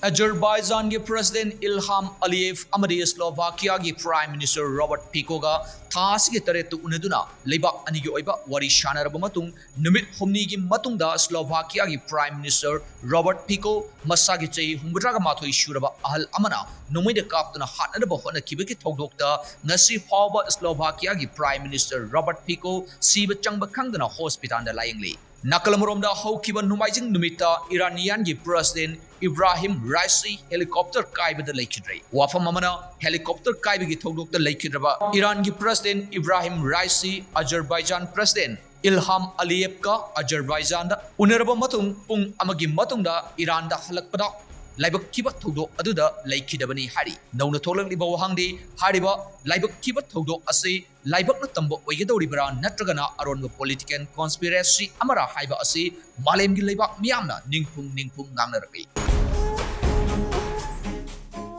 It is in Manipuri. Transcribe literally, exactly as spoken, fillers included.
ꯑꯖꯔꯕꯥꯏꯖꯥꯟꯒꯤ ꯄ꯭ꯔꯁꯤꯗꯦꯟ ꯏꯜꯍꯥꯝ ꯑꯂꯤꯌꯦꯚ ꯑꯃꯗꯤ ꯁ꯭ꯂꯣꯚꯥꯀꯤꯌꯥꯒꯤ ꯄ꯭ꯔꯥꯏꯝ ꯃꯤꯅꯤꯁꯇꯔ ꯔꯣꯕꯔꯠ ꯐꯤꯀꯣꯒ ꯊꯥ ꯑꯁꯤꯒꯤ ꯇꯔꯦꯠꯇ ꯎꯅꯗꯨꯅ ꯂꯩꯕꯥꯛ ꯑꯅꯤꯒꯤ ꯑꯣꯏꯕ ꯋꯥꯔꯤ ꯁꯥꯟꯅꯔꯕ ꯃꯇꯨꯡ, ꯅꯨꯃꯤꯠ ꯍꯨꯝꯅꯤꯒꯤ ꯃꯇꯨꯡꯗ ꯁ꯭ꯂꯣꯚꯥꯀꯤꯌꯥꯒꯤ ꯄ꯭ꯔꯥꯏꯝ ꯃꯤꯅꯤꯁꯇꯔ ꯔꯣꯕꯔꯠ ꯐꯤꯀꯣ, ꯃꯁꯥꯒꯤ ꯆꯍꯤ ꯍꯨꯝꯐꯨꯇꯔꯥꯒ ꯃꯥꯊꯣꯏ ꯁꯨꯔꯕ ꯑꯍꯜ ꯑꯃꯅ ꯅꯣꯡꯃꯩꯅ ꯀꯥꯞꯇꯨꯅ ꯍꯥꯠꯅꯅꯕ ꯍꯣꯠꯅꯈꯤꯕꯒꯤ ꯊꯧꯗꯣꯛꯇ ꯉꯁꯤ ꯐꯥꯎꯕ ꯁ꯭ꯂꯣꯚꯥꯀꯤꯌꯥꯒꯤ ꯄ꯭ꯔꯥꯏꯝ ꯃꯤꯅꯤꯁꯇꯔ ꯔꯣꯕꯔꯠ ꯐꯤꯀꯣ ꯁꯤꯕ ꯆꯪꯕ ꯈꯪꯗꯅ ꯍꯣꯁꯄꯤꯇꯥꯜꯗ ꯂꯥꯌꯦꯡꯂꯤ꯫ ꯅꯥꯀꯜ ꯑꯃꯔꯣꯝꯗ, ꯍꯧꯈꯤꯕ ꯅꯣꯡꯃꯥꯏꯖꯤꯡ ꯅꯨꯃꯤꯠꯇ ꯏꯔꯥꯅꯤꯌꯥꯟꯒꯤ ꯄ꯭ꯔꯁꯤꯗꯦꯟ ꯏꯕ꯭ꯔꯥꯍꯤꯝ ꯔꯥꯏꯁꯤ ꯍꯦꯂꯤꯀꯣꯞꯇꯔ ꯀꯥꯏꯕꯗ ꯂꯩꯈꯤꯗ꯭ꯔꯦ꯫ ꯋꯥꯐꯝ ꯑꯃꯅ, ꯍꯦꯂꯤꯀꯣꯞꯇꯔ ꯀꯥꯏꯕꯒꯤ ꯊꯧꯗꯣꯛꯇ ꯂꯩꯈꯤꯗ꯭ꯔꯕ ꯏꯔꯥꯟꯒꯤ ꯄ꯭ꯔꯁꯤꯗꯦꯟ ꯏꯕ꯭ꯔꯥꯍꯤꯝ ꯔꯥꯏꯁꯤ ꯑꯖꯔꯕꯥꯏꯖꯥꯟ ꯄ꯭ꯔꯁꯤꯗꯦꯟ ꯏꯜꯍꯥꯝ ꯑꯂꯤꯌꯦꯚꯀ ꯑꯖꯔꯕꯥꯏꯖꯥꯟꯗ ꯎꯅꯔꯕ ꯃꯇꯨꯡ ꯄꯨꯡ ꯑꯃꯒꯤ ꯃꯇꯨꯡꯗ ꯏꯔꯥꯟꯗ ꯍꯜꯂꯛꯄꯗ ꯂꯥꯏꯕꯛ ꯊꯤꯕ ꯊꯧꯗꯣꯛ ꯑꯗꯨꯗ ꯂꯩꯈꯤꯗꯕꯅꯤ ꯍꯥꯏꯔꯤ꯫ ꯅꯧꯅ ꯊꯣꯛꯂꯛꯂꯤꯕ ꯋꯥꯍꯪꯗꯤ, ꯍꯥꯏꯔꯤꯕ ꯂꯥꯏꯕꯛ ꯊꯤꯕ ꯊꯧꯗꯣꯛ ꯑꯁꯤ ꯂꯥꯏꯕꯛꯅ ꯇꯝꯕ ꯑꯣꯏꯒꯗꯧꯔꯤꯕ꯭ꯔꯥ ꯅꯠꯇ꯭ꯔꯒꯅ ꯑꯔꯣꯟꯕ ꯄꯣꯂꯤꯇꯤꯀꯦꯜ ꯀꯣꯟꯁꯄꯤꯔꯦꯁꯤ ꯑꯃꯔꯥ ꯍꯥꯏꯕ ꯑꯁꯤ ꯃꯥꯂꯦꯝꯒꯤ ꯂꯩꯕꯥꯛ ꯃꯤꯌꯥꯝꯅ ꯅꯤꯡꯐꯨꯡ ꯅꯤꯡꯐꯨꯡ ꯉꯥꯡꯅꯔꯛꯂꯤ꯫